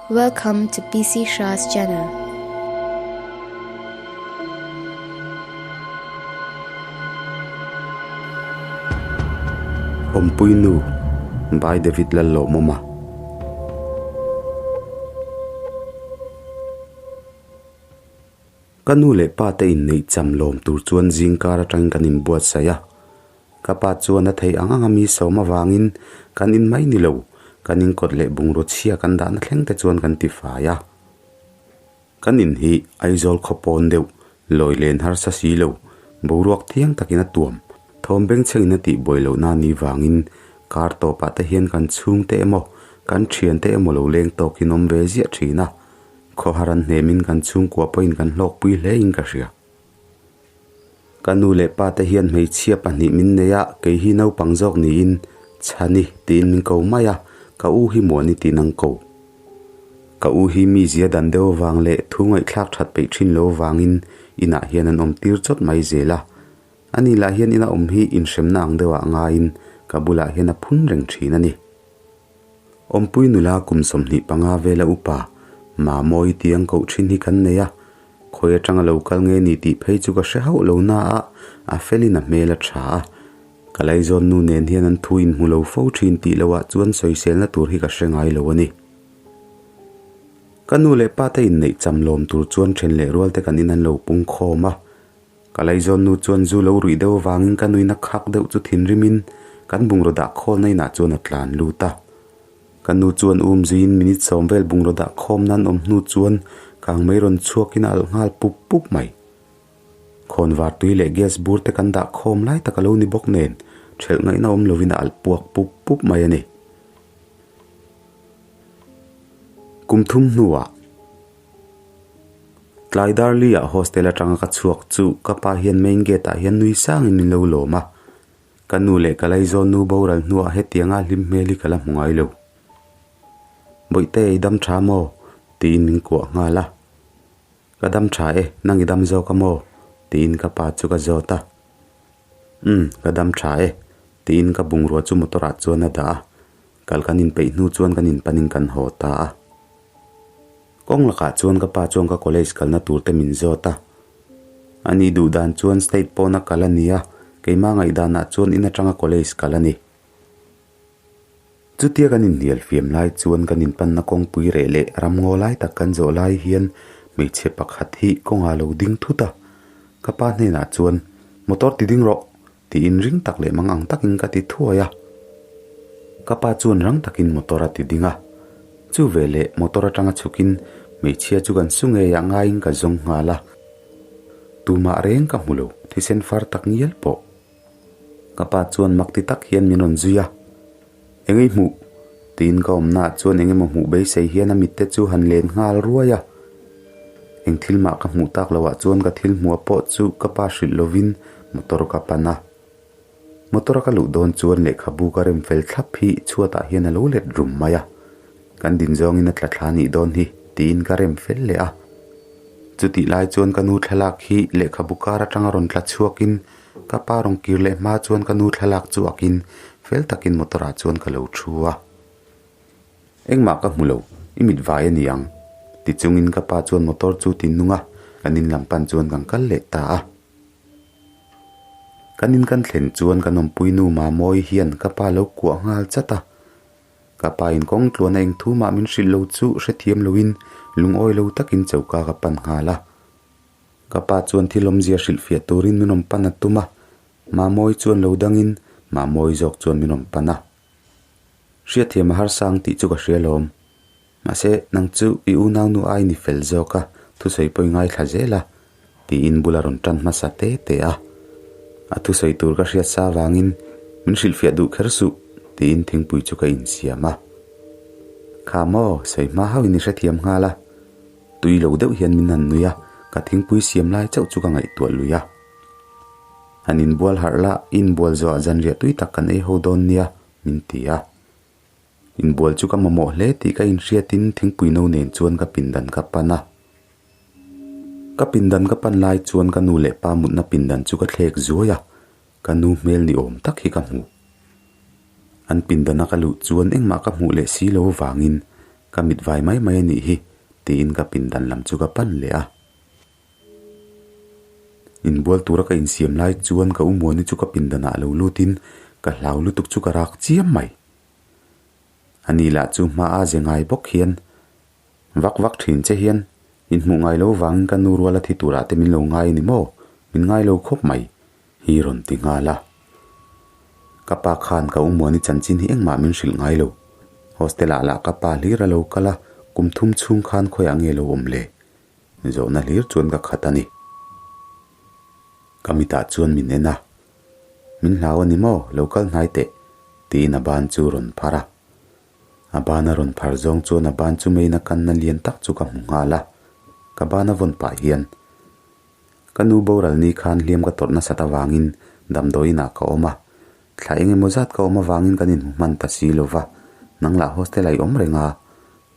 Welcome to PC Shah's channel. Awmpui nu by David Lallawmawma. Ka nu leh pa te inneih cham lawm tur chuan zingkar atangin kan inbuatsaih a. Ka pa chuan a theih ang anga mi sawm avangin kan in mai ni lo, kan inkawt leh bungraw chhia kan dahna thleng te chuan kan ti fai a. Kan in hi Aizawl khaw pawn deuh, lawi len harsa si lo, boruak thiang takin a tuam, thawm bengchhengin a tih buai lohna ni vangin kar tawpah te hian kan chhungte emaw, kan thiante emaw lo leng tawkin awm ve ziah thin a. Khawhar an hnemin kan chhungkua pawhin kan hlawkpui hle in ka hria. Ka nu leh pa te hian hmeichhia pahnih min nei a, kei hi naupang zawk niin Chhani tiin min ko mai a, ka u hi Muani tiin an ko. Ka u hi mi zia dan deuh avang leh thu ngaihthlak that peih thin lo avangin inah hian an awm tir chawt mai zel a. Ani lah hian ina awm hi inhremna ang deuhah ngaiin ka bulah hian a phun reng thin a ni. Awmpui nula kum 25 vela upa Mamawi tiang koh thin hi kan nei a, khawi atanga lo kal nge ni tih phei chu ka hre hauh lo na a, a felin a hmel a tha a. Ka laizawn nu nen hian an thu inhmu lo fo thin tih loah chuan sawiselna tur hi ka hre ngai lo a ni. Ka nu leh pa te inneih cham lawm tur chuan then leh rual te kan in an lo pung khawm a. Ka laizawn nu chuan zu lo ruih deuh avangin ka nuina khak deuh chu thinrimin kan bungraw dah khawlna inah chuan a tlan lut a. Ka nu chuan um zuiin minute sawm vel bungraw dah khawm nan awm hnu chuan kang mai rawn chhuakin a alh nghal pup pup mai. Khawnvar tui leh gas bur te kan dah khawm lai tak a lo ni bawk nen ṭhelh ngaihna awm lovin a alh puak pup pup mai a ni. Kum thum hnuah. Tlai Darli-ah hostel atanga ka chhuak chu ka pa hian main gate ah hian nui sangin min lo lawm a. Ka nu leh ka laizawn nu boral hnuah hetianga hlim hmel hi ka la hmu ngai lo. Bawihte i dam tha maw? tiin min kuah nghal a. Ka dam tha e, nang i dam zawk a maw? tiin ka pa chu ka zawt a. Umm, ka dam tha e, tiin ka bungrua chu motor ah chuan a dah a. Kal kan inpeih hnu chuan kan inpanin kan haw ta a. Kawng lakah chuan ka pa chuan ka college kalna tur te min zawt a. Ani duh dan chuan state pawna kal a ni a, keimah ngaihdanah chuan in atanga college kal a ni. Chutia kan inhnial fiam lai chuan kan inpanna kawngpui reh leh ramngaw lai tak kan zawh lai hian hmeichhe pakhat hi kawngah lo ding thut a. Ka pa hnenah chuan, Motor ti ding rawh! Tiin ring tak leh mang ang takin ka ti thuai a. Ka pa chuan rang takin motor a ti ding a. Chu veleh motor atanga chhukin hmeichhia chu kan su ngei ah ngaiin ka zawng nghal a. Tumah reng ka hmu lo, thisen far tak ngial pawh. Ka pa chuan mak ti tak hian min rawn zui a. Eng ei hmuh? Tiin ka awmna ah chuan eng emaw hmuh beisei hian a mitte chu han len nghal ruai a. Eng thil mah ka hmuh tak loh ah chuan ka thil hmuh pawh chu ka pa hrilh lovin motor ka pan a. Motor a ka luh dawn chuan lehkhabu ka rem fel thlap hi chhuat ah hian a lo let rum mai a. Kan din zawngin a tla thla nih dawn hi tiin ka rem fel leh a. Chutih lai chuan ka nu thlalak hi lehkhabu kar atanga rawn tla chhuakin Ka pa rawn kir leh hma chuan ka nu thlalak chu akin fel takin motor ah chuan ka lo thu a. Engmah ka hmu lo, i mit vai a ni ang. Ti chungin ka pa chuan motor chu ti nung a, kan in lam pan chuan kan kal leh ta a. Kan in kan thlen chuan kan awmpui nu Mamawi hian ka pa lo kuah nghal chat a. Ka pa in kawng tluan a eng thu mah min hrilh lo chu hrethiam loin lungawi lo takin choka ka pan nghal a. Ka pa chuan thil awmzia hrilhfiah turin min rawn pan a tum a, Mamawi chuan lo dangin Mamawi zawk chuan min rawn pan a. Hriatthiam a harsa ang tih chu ka hria lawm. Mahse, nang chu i unaunu ai ni fel zawk a, thusawi pawh i ngaithla zel a, tiin bula rawn tan hmasa te te a. A thusawi tur ka hriat sa avangin min hrilhfiah duh kher suh, tiin thingpui chu ka insiam a. Kha maw, sawi hma hauhin i hrethiam nghal a. Tui lo deuh hian min han nui a, ka thingpui siam lai chauh chu ka ngaihtuah lui a. Han inbual harh la, i inbual zawhah zanriah tui tak kan ei ho dawn nia, min ti a. Inbual chu ka mamawh hle tih ka inhriatin thingpui no nen chuan ka pindan ka pan a. Ka pindan ka pan lai chuan ka nu leh pa mutna pindan chu ka thlek zuai a, ka nu hmel ni awm tak hi ka hmu. An pindana ka luh chuan engmah ka hmuh leh si lo vangin. Ka mit vai mai mai a nih hi, tiin ka pindan lam chu ka pan leh a. Inbual tura ka insiam lai chuan ka Umuani chu ka pindanah lo lutin ka hlau lutuk chu ka rak chiam mai. Ani lah chu hma a ze ngai bawk hian vak vak thin che hian inhmuh ngai lo vangin ka nu ruala thi turah te min lo ngai a ni maw? Min ngai lo khawp mai hi rawn ti nghal a. Ka pa khan ka Umuani chanchin hi engmah min hrilh ngai lo. Hostel ah lah ka pa hlir a lo kal a, kum thum chhung khan khawiah nge lo awm le? Zawhna hlir chuan ka khat a ni. Ka mitah chuan min en a, Min hlau a ni maw, lo kal hnai teh, tiin a ban chu rawn phar a. A ban a rawn phar zawng chuan a ban chu meina kanna lian tak chu ka hmu nghal a, ka ban a vawn pah hian ka nu boral ni khan hliam ka tawrh nasat avangin damdawiin ah ka awm a, thla eng emaw zat ka awm avangin kan inhmu hman ta si lo va, nang lah hostel ah i awm reng a,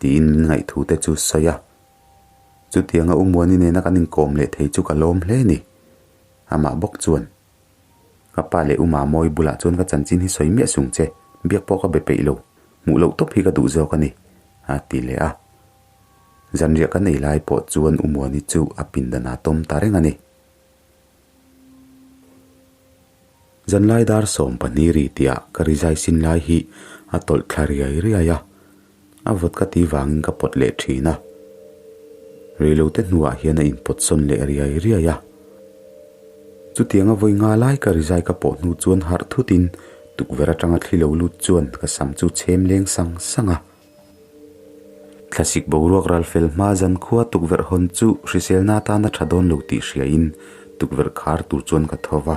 tiin min ngaihthu te chu sawi a. Chutianga u Muani nena kan inkawm leh thei chu ka lawm hle ni. Amah bawk chuan, Ka pa leh u Mamawi bulah chuan ka chanchin hi sawi miah sung che, biak pawh ka be peih lo, hmuh loh tawp hi ka duh zawk a ni, a ti leh a. Zanriah kan ei lai pawh chuan u Muani chu a pindan a tawm ta reng a ni. Zanlai dar 12 ri tihah ka rizai sin lai hi a tawlh thla riai riai a, a vawt ka ti vangin ka pawt leh thin a. Reilote hnuah hian a inpawt sawn leh riai riai a. Chutianga vawi nga lai ka rizai ka pawh hnu chuan harh thutin tukverh atanga thli lo lut chuan ka sam chu chhem leng sang sang a. Thlasik boruak ral fel hma zan khua tukverh hawn chu hriselna atana tha dawn lo tih hriain tukverh khar tur chuan ka tho va.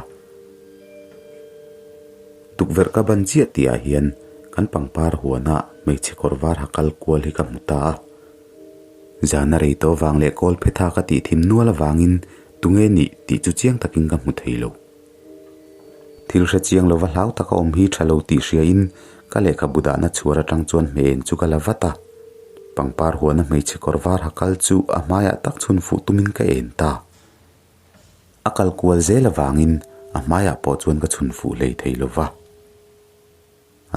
Tukverh ka ban chiah tihah hian kan pangpar huana hmeichhe kawr var ha kal kual hi ka hmu ta a. Zana rei tawh vang leh kawl phetha ka tih thim nual avangin tunge nih tih chu chiang takin ka hmu thei lo. Thil hre chiang lova hlau taka awm hi tha lo tih hriain ka lehkhabu dahna chhuar atang chuan hmeiin chu ka la vat a. Pangpar huana hmeichhe kawr var ha kal chu a hmaiah tak chhun fuh tumin ka en ta. A kal kual zel avangin a hmaiah pawh chuan ka chhun fuh hlei thei lova.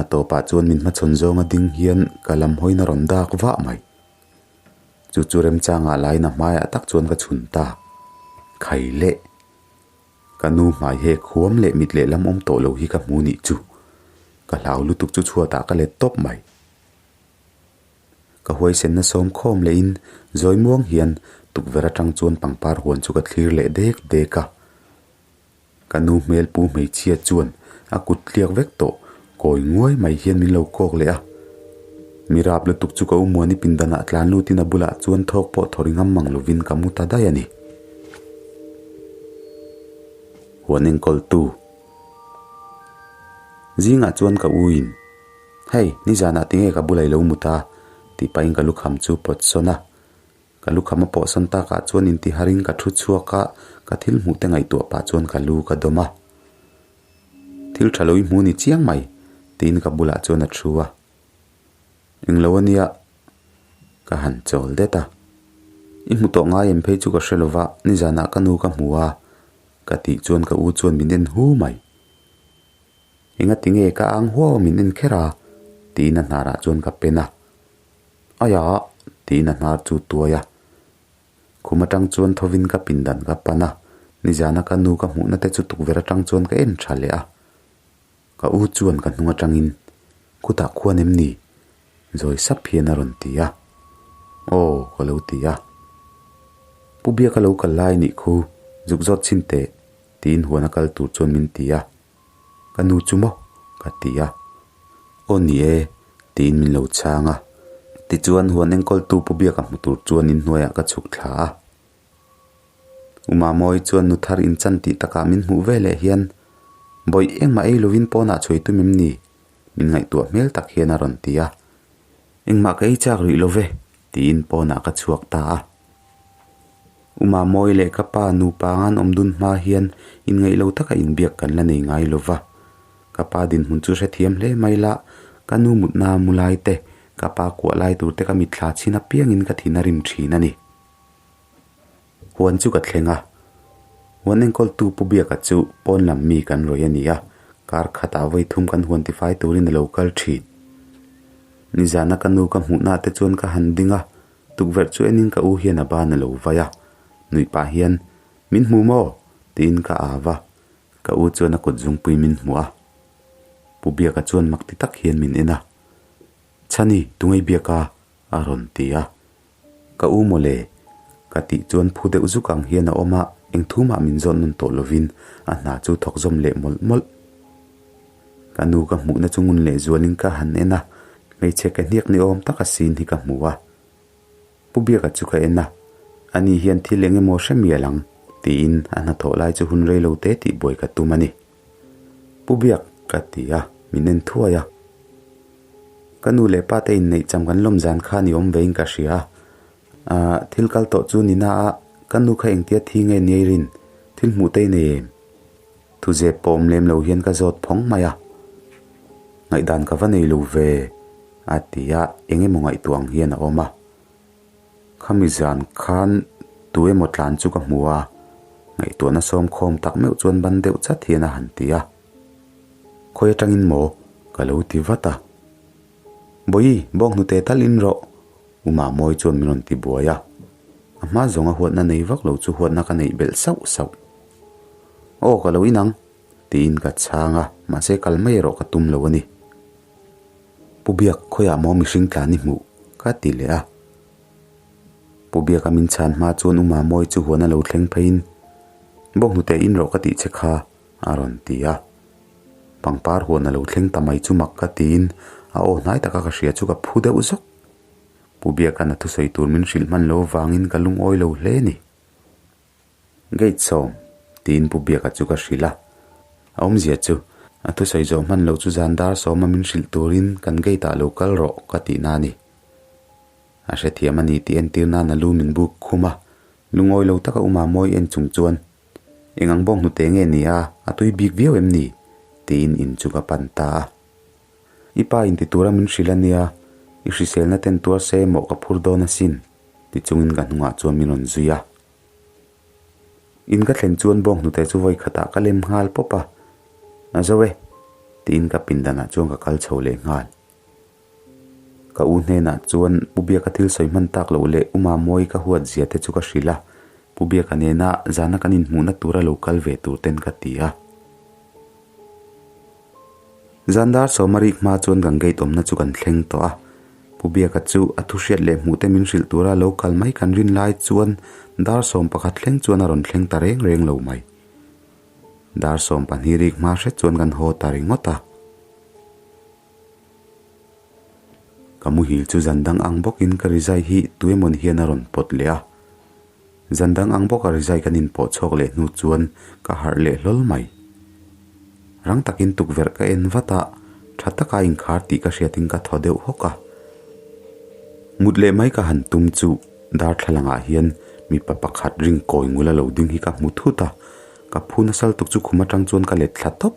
A tawpah chuan min hmachhawn zawnga ding hian ka lam hawina rawn dak vah mai. Chu chu remchangah lain a hmaiah tak chuan ka chhun ta. Khai leh. Ka nu hmai he khuam leh mit lehlam awm tawh lo hi ka hmu nih chu. Ka hlau lutuk chu chhuatah ka let tawp mai. Ka huaisenna sawm khawm lehin zawi muang hian tukverh atang chuan pangpar huan chu ka thlir leh dek dek a. Ka nu hmel pu hmeichhia chuan a kut tliak vek tawh kawi nguai mai hian min lo kawk leh a. Mi rap lutuk chu ka u Muani pindanah tlan lutin a bulah chuan thawk pawh thawri ngam mang lovin ka mu ta daih a ni. Huan enkawltu zingah chuan ka u in, Hei, nizanah tinge ka bula i lo mu ta? tih pahin ka lukham chu pawt sawn a. Ka lukham a pawh sawn takah chuan intiharin ka thu chhuak a, ka thil hmuh te ngaihtuah pah chuan ka lu ka dawm a. Thil tha lo i hmu ni chiang mai, tiin ka bulah chuan a thu a. Englo a nia, ka han chawl det a. I hmu tawh ngai em phei chu ka hre lova, nizanah ka nu ka hmu a, ka tih chuan ka u chuan min en hu mai. Engati nge ka ang huau a min en kher a? tiin a hnarah chuan ka pen a. Aia! tiin a hnar chu tuai a. Khum atang chuan thovin ka pindan ka pan a, nizana ka nu ka hmuhna te chu tukverh atang chuan ka en tha leh a. Ka u chuan ka hnung atangin, Khutah khuan em ni? Zawi sap hian a rawn ti a. Aw, ka lo ti a. Pu Biaka lo kal lai nih khu, zuk zawt chhin teh, tiin huan a kal tur chuan min ti a. Ka nu chu maw? ka ti a. Aw ni e, tiin min lo chhang a. Tichuan huan enkawltu Pu Biaka hmu tur chuan inhnuaiah ka chhuk thla a. U Mamawi chuan nu thar inchan tih takah min hmuh ve leh hian, Bawih engmah ei lovin pawnah chhuai tum em ni? Min ngaihtuah hmel tak hian a rawn ti a. Engmah ka ei chak rih lo ve, tiin pawnah ka chhuak ta a. U Mamawi leh ka pa nupa an awm dun hma hian inngaih lo taka inbiak kan la nei ngai lo va. Ka pa dinhmun chu hrethiam hle mai la, ka nu mutna mu lai te, ka pa kuah lai tur te ka mitthla chhin apiangin ka thin a rim thin a ni. Huan chu ka thleng a, huan enkawltu Pu Biaka chu pawn lam mi kan rawih a ni a, kar khatah vawi thum kan huan tifai turin a lo kal thin. Nizana ka nu ka hmuhna te chuan ka han ding a, tukverh chu enin ka u hian a ban a lo vai a, nuih pah hian, Min hmu maw? tiin ka au a, ka u chuan a kut zungpui min hmuh a. Pu Biaka chuan mak ti tak hian min en a, Chhani, tunge Biaka? a rawn ti a. Ka u mawle, ka tih chuan phu deuh zuk ang hian a awm a, eng thu mah min zawt nawn tawh lovin a hna chu thawk zawm leh mawlh mawlh. Ka nu ka hmuhna chu ngun leh zualin ka han en a, hmeichhe ke hniak ni awm taka sin hi ka hmu a. Pu Biaka chu ka en a, ani hian thil eng emaw hre mial ang tiin a hnathawh lai chu hun rei lo te tih buai ka tum a ni. Pu Biak ka ti a, min en thuai a. Ka nu leh pa te inneih cham kan lawm zan kha ni awm vein ka hria a, aah thil kal tawh chu ni na a, ka nu kha engtia thi nge ni eirin thil hmuh te i nei em? Thu zep pawh awm lem lo hian ka zawt phawng mai a, ngaihdan ka va nei lo ve a ti a, eng emaw ngaihtuah ang hian a awm a. Khami zan khan tu emaw tlan chu ka hmu a, ngaihtuahna sawmkhawm tak meuh chuan ban deuh chat hian a han ti a. Khawi atangin maw? Ka lo ti vat a. Bawihi, bawng hnute tal in rawh! U Mahmawi chuan min rawn ti buai a. A hma zawnga huatna nei vak lo chu huatna ka neih belh sauh sauh. Aw, ka lo in ang! tiin ka chhang a, mahse kal mai erawh ka tum lo a ni. Pu Biak, khawiah maw mihring tlan i hmuh? ka ti leh a. Pu Biaka min chhan hma chuan U Mahmawi chu huan a lo thleng pheiin, Bawng hnute in rawh ka tih che kha! a rawn ti a. Pangpar huan a lo thleng ta mai chu mak ka tiin a aw hnai taka ka hria chu ka phu deuh zawk. Pu Biaka'n a thusawi tur min hrilh hman lo vangin ka lungawi lo hle ni. Gate sawm, tiin Pu Biaka chu ka hrilh a. A awmzia chu, a thusawi zawh hman loh chu zan dar sawma min hrilh turin kan gate ah lo kal rawh ka tihna a ni. A hrethiam a ni tih entir nan a lu min buk khum a, lungawi lo taka u Mamawi en chung chuan Eng ang bawng hnute nge ni a, a tui bik viau em ni? tiin in chu ka pan ta a. I pa in ti tura min hrilh a nia, i hriselna ten tuar se mawh ka phur dawn asin, ti chungin ka hnungah chuan min rawn zui a. In ka thlen chuan bawng hnute chu vawi khatah ka lem nghal pawp a, A zo e, tiin ka pindanah chuan ka kal chho leh nghal. Ka u hnenah chuan Pu Biaka thil sawi hman tak loh leh U Mamawi ka huat zia te chu ka hrilh a, Pu Biaka nena zana kan inhmuhna tura lo kal ve tur ten ka ti a. Zan dar sawma rik hma chuan kan gate awmna chu kan thleng tawh a, Pu Biaka chu a thu hriat leh hmuh te min hrilh tura lo kal mai kan rin lai chuan dar 11 thleng chuan a rawn thleng ta reng reng lo mai. Dar 12 rik hma hret chuan kan haw ta ringawt a. Ka muhil chu zan dang ang bawkin ka rizai hi tuemawn hian a rawn pawt leh a. Zan dang ang bawka rizai kan inpawh chhuak leh hnu chuan ka harh leh hlawl mai. Rang takin tukverh ka en vat a, tha taka inkhar tih ka hriatin ka thaw deuh hawk a. Mut leh mai ka han tum chu darthlalangah hian mipa pakhat ring kawi ngula lo ding hi ka hmu thut a, ka phu nasal tuk chu khum atang chuan ka let thla tawp.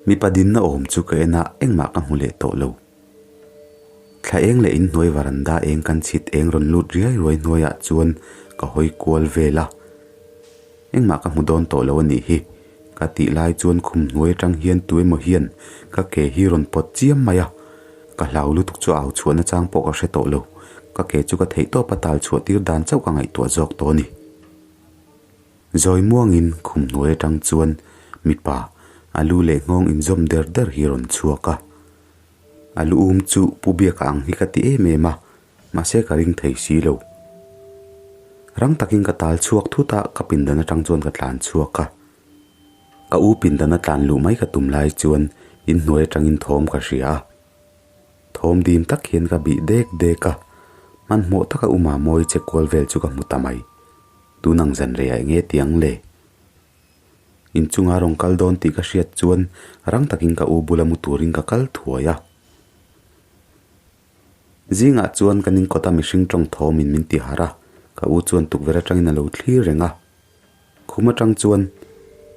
Mipa dinna awm chu ka en a, engmah ka hmu leh tawh lo. Thla eng leh inhnuai varanda eng kan chhit eng rawn lut riai ruai hnuaiah chuan ka hawi kual vel a. Engmah ka hmu dawn tawh lo a nih hi. Ka tih lai chuan khum hnuai atang hian tu emaw hian ka ke hi rawn pawt chiam mai a. Ka hlau lutuk chu au chhuahna chang pawh ka hre tawh lo. Ka ke chu ka theihtawp a tal chhuah tir dan chauh ka ngaihtuah zawk tawh a ni. Zawi muangin khum hnuai atang chuan mipa a lu leh nghawng inzawm der der hi rawn chhuak a. A lu um chu Pu Biaka ang hi ka ti em em a, mahse ka ring thei si lo. Rang takin ka tal chhuak thut a, ka pindan atang chuan ka tlan chhuak a. Ka u pindana tlan luh mai ka tum lai chuan inhnuai atangin thawm ka hria a. Thawm dim tak hian ka bih dek dek a, hmanhmawh taka u Mamawi che kual vel chu ka hmu ta mai. Tun ang zan rei ah enge tiang le? Inchunga rawn kal dawn tih ka hriat chuan rang takin ka u bula mu turin ka kal thuai a. Zingah chuan kan inkawt a mihring tawng thawmin min ti harh a, ka u chuan tukverh atangin a lo thlir reng a. Khum atang chuan,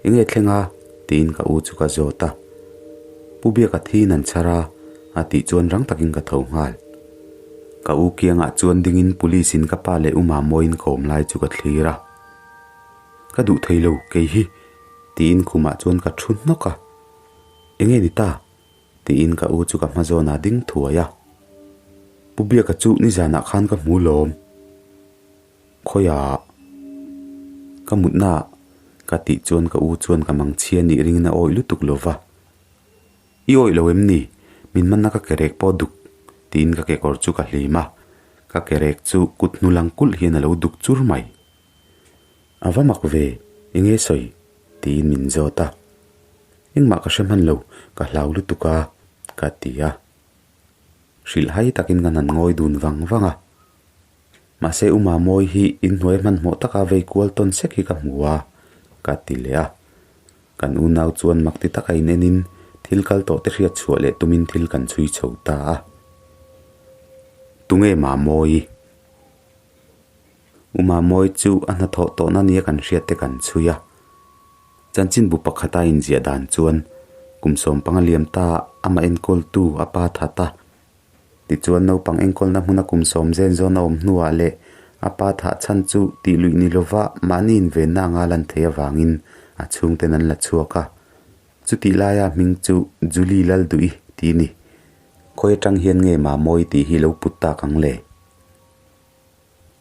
Enge thleng a? tiin ka u chu ka zawt a. Pu Biaka thiin an chhar a, a tih chuan rang takin ka tho nghal. Ka u kiangah chuan dingin police in ka pa leh u Mamawiin ka awm lai chu ka thlir a. Ka duh thei lo, kei hi, tiin khumah chuan ka thu hnawk a. Enge ni ta? Tiin ka u chu ka hma zawnah ding thuai a. Pu Biaka chu nizanah khan ka hmu lawm. Khawiah ka mutna ah ka tih chuan ka u chuan ka mangchhia nih ringin a awih lutuk lo va. I awih lo em ni? Min manna ka kerek pawh duk tiin ka kekawr chu ka hlim a. Ka kerek chu kut hnu lang kulh hian a lo duk chur mai. A va mak ve, eng nge sawi? tiin min zawt a. Engmah ka hre hman lo, ka hlau lutuk a, ka ti a. Hrilh hai takin kan han ngawi dun vang vang a. Mahse U Mamawi hi inhnuai hmanhmawh taka vei kual tawn sek hi ka hmu a, ka ti leh a. Kan unau chuan mak ti taka inenin thil kal tawh te hriat chhuah leh tumin thil kan chhui chho ta a. Tunge Mamawi? U Mamawi chu a hnathawh tawhna nia kan hriat te kan chhui a. Chanchinbu pakhata inziah dan chuan kum sawmpanga liam ta amah enkawltu a pa that a. Tichuan naupang enkawlna hmuna kum sawm zen zawn a awm hnuah leh a pa thah chhan chu tih luih ni lova mahni invenna anga lan theih avangin a chhungten an la chhuak a. Chutih laia hming chu Julie Lalduhi tih ni. Khawi atang hian nge Mamawi tih hi lo put tak ang le?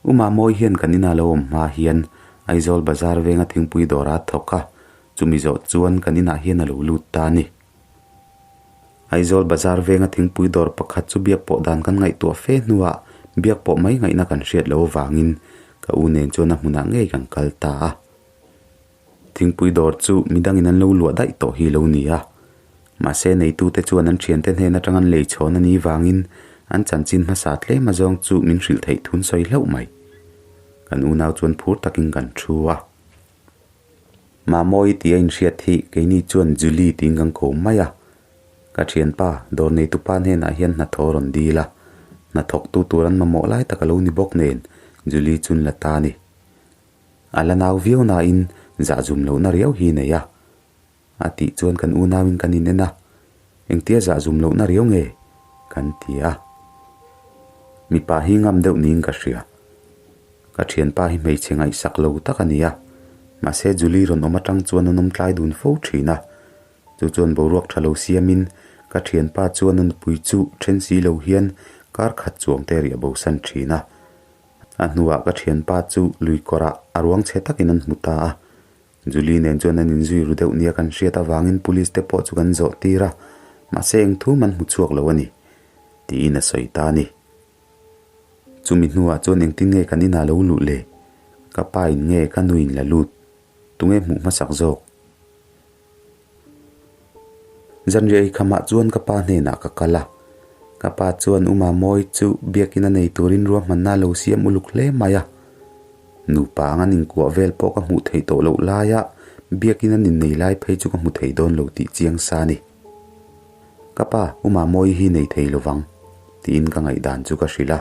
U Mamawi hian kan inah lo awm hma hian Aizawl bazar venga thingpui dawr a thawk a, chumi zawh chuan kan inah hian a lo lut ta a ni. Aizawl bazar venga thingpui dawr pakhat chu biak pawh dan kan ngaihtuah fe hnuah biak pawh mai ngaihna kan hriat loh avangin ka u nen chuan a hmunah ngei kan kal ta a. Thingpui dawr chu midangin an lo luah daih tawh hi lo ni a. Mahse neitute chuan an thiante hnen atang an lei chhawn a nih vangin an chanchin hmasa tlem azawng chu min hrilh theih thun sawi hlauh mai. Kan unau chuan phur takin kan thu a. Mamawi tih a inhriat hi keini chuan Julie tiin kan ko mai a. Ka thianpa, dawr neitupa hnenah hian hnathawh rawn dil a. Hnathawktu tur an mamawh lai tak a lo ni bawk nen Julie chun la ta a ni. A la nau viau nain zahzum lohna riau hi nei a. A tih chuan kan unauin kan inen a, Engtia zahzum lohna riau nge? kan ti a. Mipa hi ngam deuh niin ka hria. Ka thianpa hi hmeichhe ngaihsak lo tak a ni a, mahse Julie rawn awm atang chuan an awm tlai dun fo thin a. Chu chuan boruak tha lo siamin ka thianpa chuan a nupui chu then si lo hian kar khat chuang te riah bosan thin a. A hnuah ka thianpa chu lui kawrah a ruang chhe takin an hmu ta a. Julie nen chuan an inzui ru deuh nia kan hriat avangin police te pawh chu kan zawh tir a, mahse eng thum an hmu chhuak lo a ni, tiin a sawi ta a ni. Chumi hnuah chuan engtin nge kan inah lo luh le? Ka pa in nge ka nu in la lut? Tunge hmuh hmasak zawk? Zanriah ikhamah chuan ka pa hnenah ka kal a, ka pa chuan U Mamawi chu biakin a nei turin ruahmanna a lo siam uluk hle mai a. Nupa ang an inkuah vel pawh ka hmuh theih tawh loh laia biakin an innei lai phei chu ka hmu thei dawn lo tih chiang sa a ni. Ka pa, U Mamawi hi nei thei lovang, tiin ka ngaihdan chu ka hrilh a.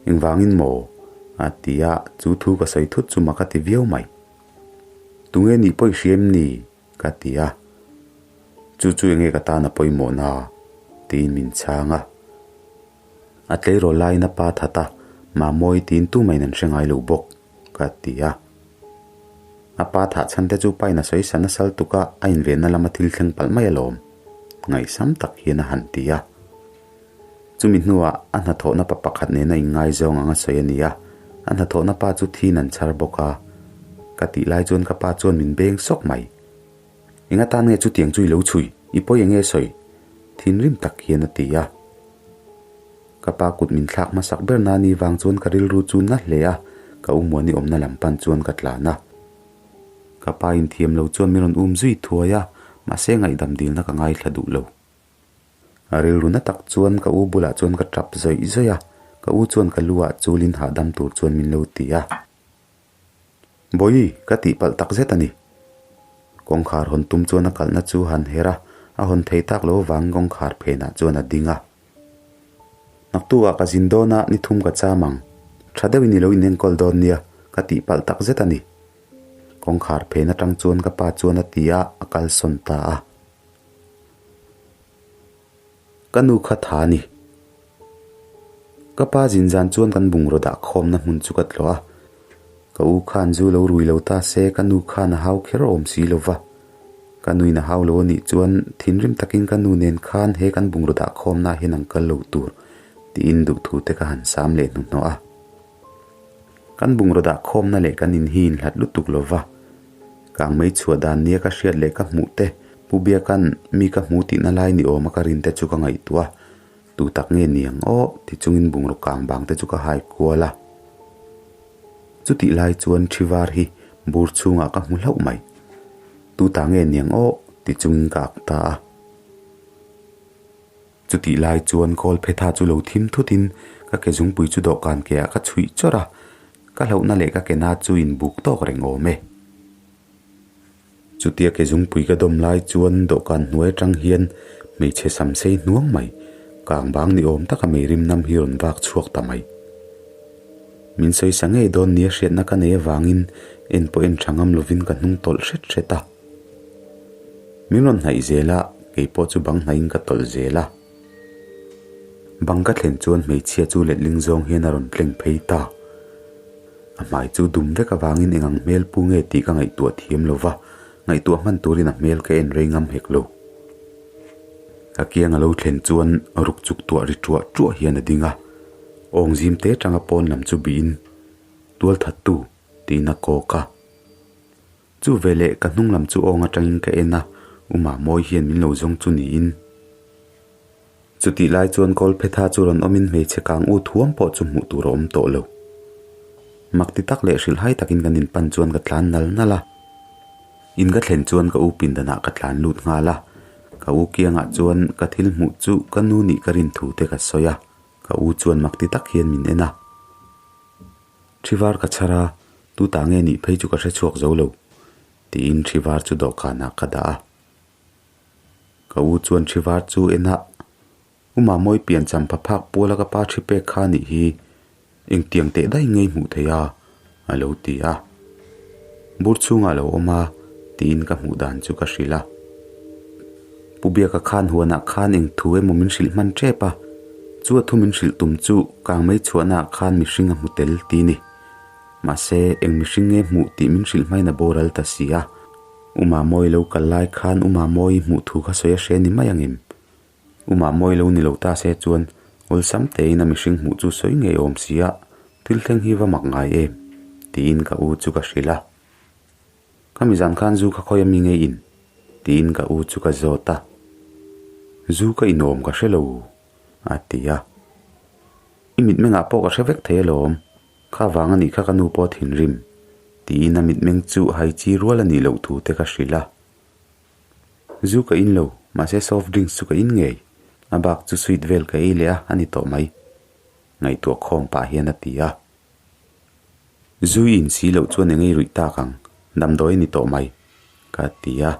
Engvangin maw? a ti a, chu thu ka sawi thut chu mak a ti viau mai. Tunge nih pawh i hria em ni? ka ti a. Chu chu enge ka tan a pawimawh na? tiin min chhang a. A tleirawl laiin a pa that a, Mamawi tiin tumahin an hre ngai lo bawk, ka ti a. A pa thah chhan te chu pain a sawi san a sal tuk a, a invenna lama thil thleng palh mai alawm, ngaihsam tak hian a han ti a. Chumi hnuah a hnathawhna pa pakhat nena inngaizawng anga sawi a ni a, a hnathawhna pa chu thiin an chhar bawk a. Ka tih lai chuan ka pa chuan min beng sawk mai. Eng atan nge chutiang chu i lo chhui? I pawi enge sawi? Thinrim tak hian a ti a. Ka pa kut min thlak hmasak ber na ni vang chuan ka rilru chu na hle a, ka u Muani awmna lam pan chuan ka tlan a. Ka pa inthiam lo chuan min rawn um zui thuai a, mahse ngaihdam dilna ka ngaithla duh lo. A rilru na tak chuan ka u bulah chuan ka tap zawih zawih a, ka u chuan ka lu ah chulin hahdam tur chuan min lo ti a. Bawi, ka tihpalh tak zet a ni. Kawngkhar hawn tum chuan a kalhna chu han her a, a hawn thei tak lo avangin kawngkhar phenah chuan a ding a. Naktu ah ka zin dawn a, ni thum ka cham ang. Tha deuhin i lo inenkawl dawn nia, ka tihpalh tak zet a ni. Kawngkhar phen atang chuan ka pa chuan a ti a, a kalsawn ta a. Ka nu kha tha a ni. Ka pa zin zan chuan kan bungraw dah khawmna hmun chu ka tlawh a. Ka u khan zu lo rui lo ta se ka nu khan a hau kher awm si lo va. Ka nuin a hau lo a nih chuan thinrim takin ka nu nen khan he kan bungraw dah khawmnaah hian an kal lo tur tiin duhthu te ka han sam leh hnuhnawh a. Kan bungraw dah khawmna leh kan in hi inhlat lutuk lo va, kang mei chhuah dan nia ka hriat leh ka hmuh te Pu Biaka'n mi ka hmu tihna lai ni awma ka rin te chu ka ngaihtuah a, tu tak nge ni ang aw ti chungin bungraw kang bang te chu ka hai kual a. Chutih lai chuan thi var hi bur chhungah ka hmu hlauh mai. Tu ta nge niang aw ti chungin ka ak ta a. Chutih lai chuan kawl phetha chu lo thim thutin ka ke zungpui chu dawhkan ke ah ka chhuih chawrh a, ka hlauhna leh ka ke na chu inbuk tawk reng awm e. Chutia ke zungpui ka dawm lai chuan dawhkan hnuai atang hian hmeichhe samsei hnuang mai, kang bang ni awm taka mei rim nam hi rawn vak chhuak ta mai. Min sawisa ngei dawn nia hriatna ka nei avangin en pawh en tha ngam lovin ka hnung tawlh hret hret a. Min rawn hnaih zel a, kei pawh chu bang hnaihin ka tawlh zel a. Bang ka thlen chuan hmeichhia chu letling zawng hian a rawn tleng phei ta. A hmai chu dum vek avangin eng ang hmel pu nge tih ka ngaihtuah thiam lo va, ngaihtuah hman turin a hmel ka en rei ngam hek lo. Ka kiang a lo thlen chuan ruk chuk tuah ri ṭuah ṭuah hian a ding a, awng zim te tanga pawn lam chu bihin tual thattu tiin a kawk a. Chu veleh ka hnung lam chu awng atangin ka en a, Uma mawi hian min lo zawng chu niin. Chutih lai chuan Kawlphetha chu rawn awmin hmeichhe kang u thuam pawh chu hmuh tur a awm tawh lo. Mak ti tak leh hrilhhai takin kan inpan chuan ka tlan nal nal a. In ka thlen chuan ka u pindanah ka tlan lut nghal a, ka u kiangah chuan ka thil hmuh chu ka nu nih ka rin thu te ka sawi a, ka u chuan mak ti tak hian min en a. Thivar ka chhar a, tu ta nge nih phei chu ka hre chhuak zo lo, tiin thivar chu dawhkanah ka dah a. Ka u chuan thivar chu en a, U Mamawi pian champha phak puala ka pa thi pek kha nih hi engtiang teh daih ngei hmuh theih a, a lo ti a. Bur chhungah a lo awm a, tiin ka hmuh dan chu ka hrilh a. Pu Biaka khan huanah khan eng thu emaw min hrilh hman tep a, chu a thu min hrilh tum chu kangmei chhuahnaah khan mihring a hmu tel ti ni. Mahse, eng mihring nge hmuh tih min hrilh hmain a boral ta si a. U Mamawi lo kal lai khan U Mamawi hmuh thu kha sawi a hre ni mai angem? U Mamawi lo ni lo ta se chuan awlsam tein a mihring hmuh chu sawi ngei awm si a, thil thleng hi va mak ngai em? tiin ka u chu ka hrilh a. Ka mizan khan zu kha khawi ami ngei in? tiin ka u chu ka zawt a. Zu ka inawm ka hre lo, a ti a. I mitmengah pawh ka hre vek thei alawm, kha vang a nih kha ka nu pawh a thinrim, tiin a mitmeng chu hai chi rual a nih loh thu te ka hrilh a. Zu ka in lo, mahse soft drinks chu ka in ngei. A bak chu sweet vel ka ei leh a, a ni tawh mai. Ngaihtuah khawm pah hian a ti a. Zu i in si loh chuan eng ei ruih tak ang, damdawi a ni tawh mai, ka ti a.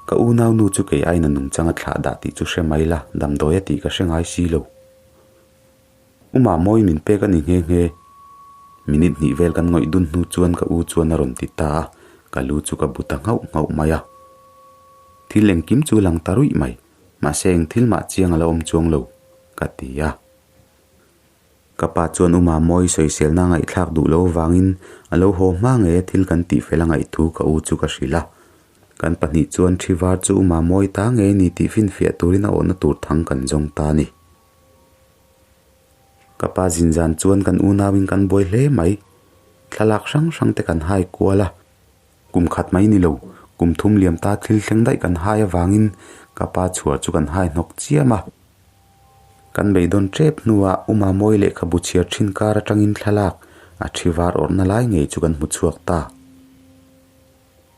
Ka unau nu chu kei aiin a nungchang a thlah dah tih chu hre mai la, damdawi a tih ka hre ngai si lo. U Mamawi min pek a ni nghe nghe. Minute hnih vel kan ngawih dun hnu chuan ka u chuan a rawn ti ta a, ka lu chu ka bu ta nghauh nghauh mai a. Thil engkim chu lang ta ruih mai, mahse eng thil mah chiang a la awm chuang lo, ka ti a. Ka pa chuan U Mamawi sawiselna ngaihthlak duh lo avangin a lo haw hma ngei a thil kan tih fel a ngaih thu ka u chu ka hrilh a. Kan pahnih chuan thi var chu U Mamawi ta ngei a ni tih finfiah turin a awhna tur thang kan zawng ta a ni. Ka pa zin zan chuan kan unauin kan buai hle mai. Thlalak hrang hrang te kan hai kual a. Kum khat mai ni lo, kum thum liam ta thil thleng daih kan hai avangin ka pa chhuar chu kan hai hnawk chiam a. Kan beidawn tep hnuah U Mamawi lehkhabu chhiar thin kar atangin thlalak a thi var awrhna lai ngei chu kan hmu chhuak ta.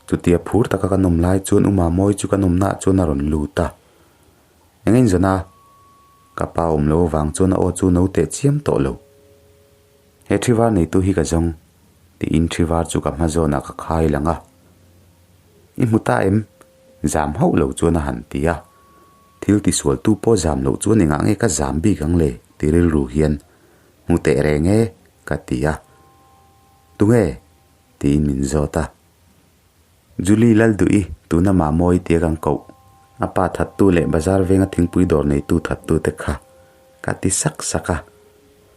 Chutia phur taka kan awm lai chuan U Mamawi chu kan awmnaah chuan a rawn lut a. Eng in zawn a? Ka pa awm lo avang chuan a aw chu no teh chiam tawh lo. He thi var neitu hi ka zawng, tiin thi var chu ka hma zawnah ka khai lang a. I hmu ta em? Zam hauh lo chuan a han ti a. Thil tisualtu pawh zam loh chuan engah nge ka zam bik ang le? ti rilru hian, Hmu teh reng e, ka ti a. Tunge? tiin min zawt a. Julie Lalduhi, tuna Mamawi tia kan koh, a pa thattu leh bazar venga thingpui dawr neitu thattu te kha ka ti sak sak a.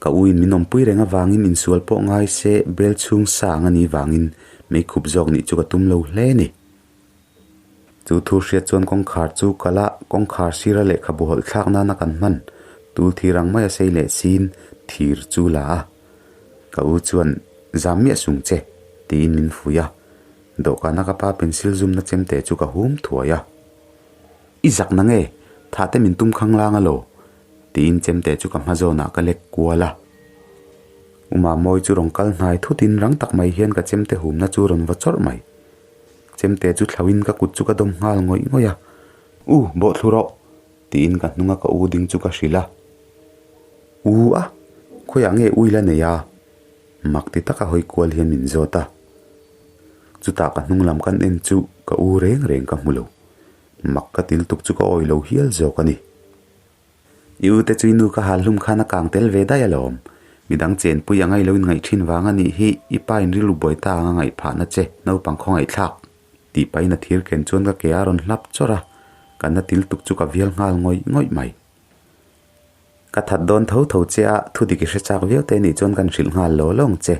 Ka uin min awmpui reng avangin insual pawh ngai se bel chhung sang a nih vangin meikhup zawk nih chu ka tum lo hle ni. Chu thu hriat chuan kawngkhar chu kalh a, kawngkhar sira lehkhabu hawlh thlak nana kan hman tul thir ang mai a sei leh siin thir chu la a. Ka u chuan, Zam miah sung che, tiin min fuih a. Dawhkana ka pa pencil zumna chemte chu ka hum thuai a. I zak na nge? Thah te min tum khang lang alaw? Tiin chemte chu ka hma zawnah ka lek kual a. Uma mawi chu rawn kal hnai thutin rang tak mai hian ka chemte humna chu rawn va chawrh mai. Chemte chu thlauhin ka kut chu ka dawm nghal ngawih ngawih a. U, bawhthlu rawh! Tiin ka hnunga ka u ding chu ka hrilh a. U a, khawiah nge ui la nei a? Mak ti taka hawi kual hian min zawt a. Chutah ka hnung lam kan en chu ka u reng reng ka hmu lo. Mak ka til tuk chu ka awi lo hial zawk a ni. I u te chu i nu ka hal hlum khan a kang tel ve daih alawm. Midang chenpui anga i lo inngaih thin vang a nih hi i pa in rilru buai ta anga ngaih phahna che naupang khawngaih thlak. Tih pahin a thir ken chuan ka ke a rawn hlap chawrh a, ka na til tuk chu ka vial nghal ngawih ngawih mai. Ka that dawn tho tho che a, thu dik i hre chak viau te nih chuan kan hrilh nghal law lawng che.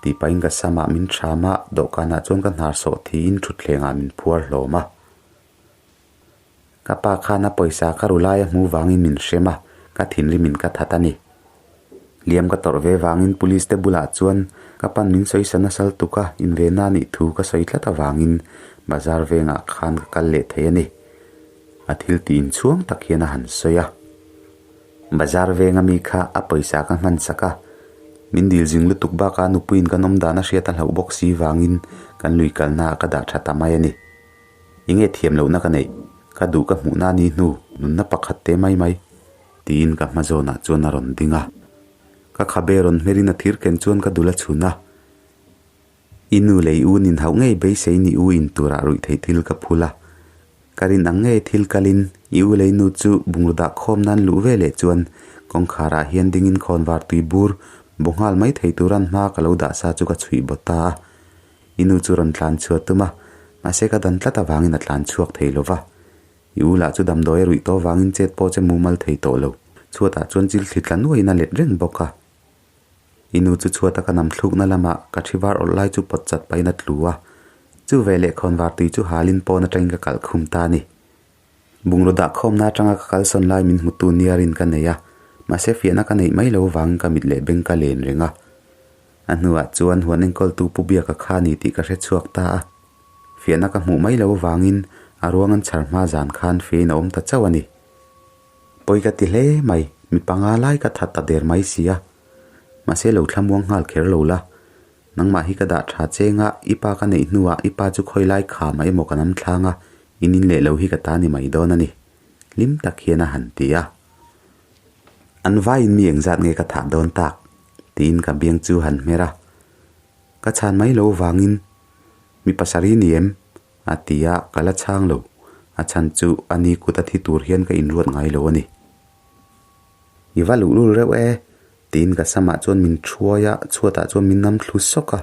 Tih pahin ka samah min ṭham a, dawhkanah chuan ka hnar sawh thiin thutthlengah min phuar hlawm a. Ka pa khan a pawisa ka ru lai a hmu vangin min hrem a, ka thinrimin ka that a ni. Liam ka tawrh ve vangin police te bulah chuan ka pan min sawisa nasal tuk a, invenna nih thu ka sawi tlat avangin bazar vengah khan ka kal leh thei a ni. A thil tih inchhuang tak hian a han sawi a. Bazar venga mi kha a pawisa ka hman sak a, min dil zing lutuk bakah nupuiin kan awm dan a hriat a hlauh bawk si vangin kan lui kalnaah ka dah tha ta mai a ni. Enge thiam lohna ka neih? Ka duh ka hmuhna ni hnu nunna pakhat te mai mai. Tiin ka hma zawnah chuan a rawn ding a. Ka khabe rawn hmerin a thir ken chuan ka dul a chhun a. I nu leh i u nin hauh ngei beisei ni u in turah ruih theih thil ka phul a. Ka rin ang ngei thil kalin i u leh i nu chu bungraw dah khawm nan luh ve leh chuan kawngkharah hian dingin khawnvar tui bur baw nghal mai thei turan hma ka lo dah sa chu ka chhuih bawt ta a. I nu chu rawn tlan chhuah tum a, mahse ka dan tlat avangin a tlan chhuak thei lo va. I u lah chu damdawi a ruih tawh avangin chet pawh che mumal thei tawh lo. Chhuatah chuan chil thli tla nuaiin a let reng bawk a. I nu chu chhuata ka nam thlukna lamah ka thi var awrh lai chu pawt chat pahin a tlu a. Chu veleh khawnvar tui chu halin pawn atangin ka kalh khum ta a ni. Bungraw dah khawmna atanga ka kalsawn lai min hmutu niarin ka nei a, mahse fiahna ka neih mai lo vangin ka mit leh beng ka len reng a. A hnuah chuan huan enkawltu Pu Biaka kha ni tih ka hre chhuak ta a. Fiahna ka hmuh mai lo vangin a ruang an chhar hma zan khan fiahin a awm ta chauh a ni. Pawi ka ti hle mai, mi panga lai ka that ta der mai si a. Mahse lo thlamuang nghal kher lo la. Nangmah hi ka dah tha cheng a, i pa ka neih hnuah i pa chu khawi lai kham a emaw ka nam thlang a, in in leh lo hi ka ta ni mai dawn a ni. Hlim tak hian a han ti a. An vaiin mi engzat nge ka thah dawn tak? tiin ka biang chu han hmer a. Ka chhan mai lo vangin, Mi pasarih ni em? A ti a, ka la chhang lo. A chhan chu a ni kut a thi tur hian ka inruat ngai lo a ni. I va luhlul reuh e, tiin ka samah chuan min thuai a, chhuatah chuan min nam thlu sawk a.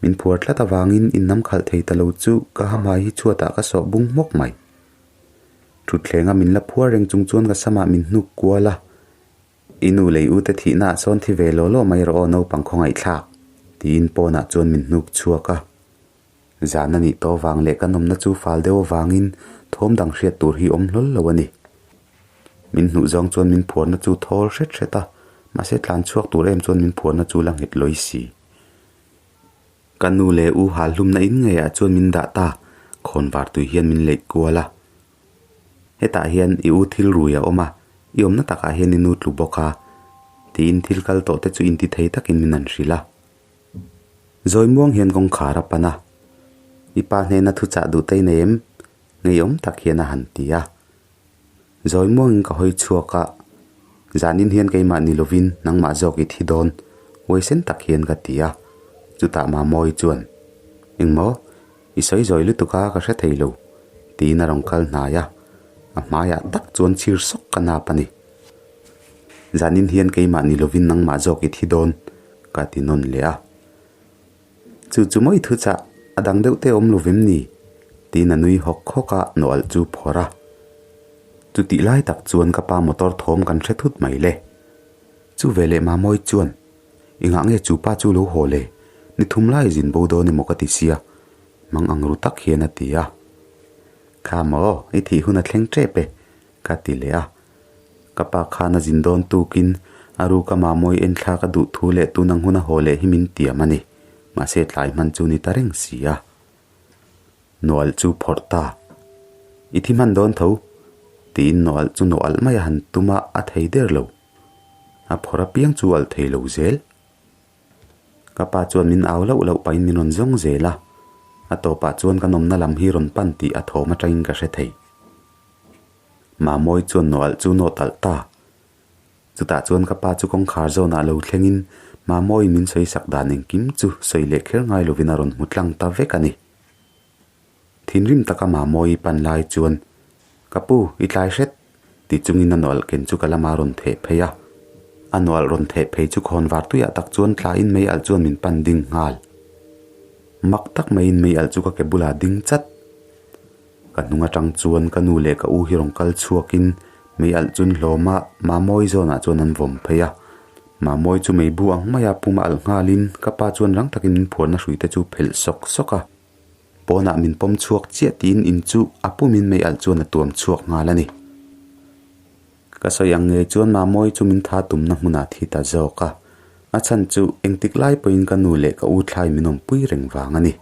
Min phuar tlat avangin innam khalh thei ta lo chu ka hamai hi chhuatah ka sawh bung hmawk mai. Thutthleng a min la phuar reng chung chuan ka samah min hnuk kual a. I nu lei u te thihna ah sawn thi ve law law mai rawh aw naupang khawngaihthlak, tiin pawnah chuan min hnuk chhuak a. Zan a nih tawh vang leh ka nawmna chu fal deuh avangin thawm dang hriat tur hi awm hlawl lo a ni. Min hnuh zawng chuan min phuarna chu thawl hret hret a, mahse tlan chhuak tur em chuan min phuarna chu la nghet lawi si. Ka nu leh u hal hlumna in ngeiah chuan min dah ta, khawnvar tui hian min leih kual a. Hetah hian i u thil rui a awm a, i awmna takah hian i nu tlu bawk a, tiin thil kal tawh te chu inti thei takin min an hrilh a. Zawi muang hian kawngkhar a pan a, I pa hnena thuchah duh te i nei em? Ngeiawm tak hian a han ti a. Zawi muangin ka hawi chhuak a, Zanin hian keimah ni lovin nangmah zawk i thi dawn, huaisen tak hian ka ti a. Chutah Mamawi chuan, Engmaw? I sawi zawi lutuk a, ka hre thei lo, tiin a rawn kal hnai a, a hmaiah tak chuan chhir sawk ka nap a ni. Zanin hian keimah ni lovin nangmah zawk i thi dawn, ka ti nawn leh a. Chu chu mawi thuchah a dang deuh te awm lovem ni? tiin a nui hawk hawk a, nawalh chu phawrh a. Chutih lai tak chuan ka pa motor thawm kan hre thut mai le. Chu veleh Mamawi chuan, Engah nge chu pa chu lo haw le? Ni thum lai zin bo dawn emaw ka ti sia, mang ang ru tak hian a ti a. Kha maw, i thih hun a thleng tep e, ka ti leh a. Ka pa khan a zin dawn tukin a ruka Mamawi en thlak a duh thu leh tun ang hun a haw leh hi min tiam a ni. Mahse tlai hman chu ni ta reng si a. Nawalh chu phawrh ta. I thi hman dawn tho, tiin nawalh chu nawalh mai a han tum a, a thei der lo. A phawrh apiang chu alh thei lo zel. Ka pa chuan min au loh loh pahin min rawn zawng zel a, a tawpah chuan ka nawmna lam hi rawn pan tih a thawm atangin ka hre thei. Mamawi chuan nawalh chu nawt alh ta. Chutah chuan ka pa chu kawngkhar zawnah lo thlengin Mamawiin min sawi sak dan engkim chu sawi leh kher ngai lovin a rawn hmu tlang ta vek a ni. Thinrim taka Mamawi pan lai chuan, Ka pu, i tlai hret, ti chungin a nawlh ken chu ka lama rawn theh phei a. A nawlh rawn theh phei chu khawn var tuiah tak chuan tlaiin mei alh chuan min pan ding nghal. Mak tak maiin mei alh chu ka ke bulah ding chat. Ka hnung atang chuan ka nu leh ka u hi rawn kal chhuakin mei alh chun hlawm a, Mamawi zawnah chuan an vawm phei a. Mamawi chu mei bu ang maia pum a alh nghalin ka pa chuan rang takin min phuarna hrui te chu phelh sawk sawk a. Pawnah min pawm chhuak chiah tiin in chu a pumin mei alh chuan a tuam chhuak nghal a ni. Ka sawi ang ngei chuan Mamawi chu min tha tumna hmunah thi ta zawk a, a chhan chu engtik lai pawhin ka nu leh ka u thlai min awmpui reng vang a ni.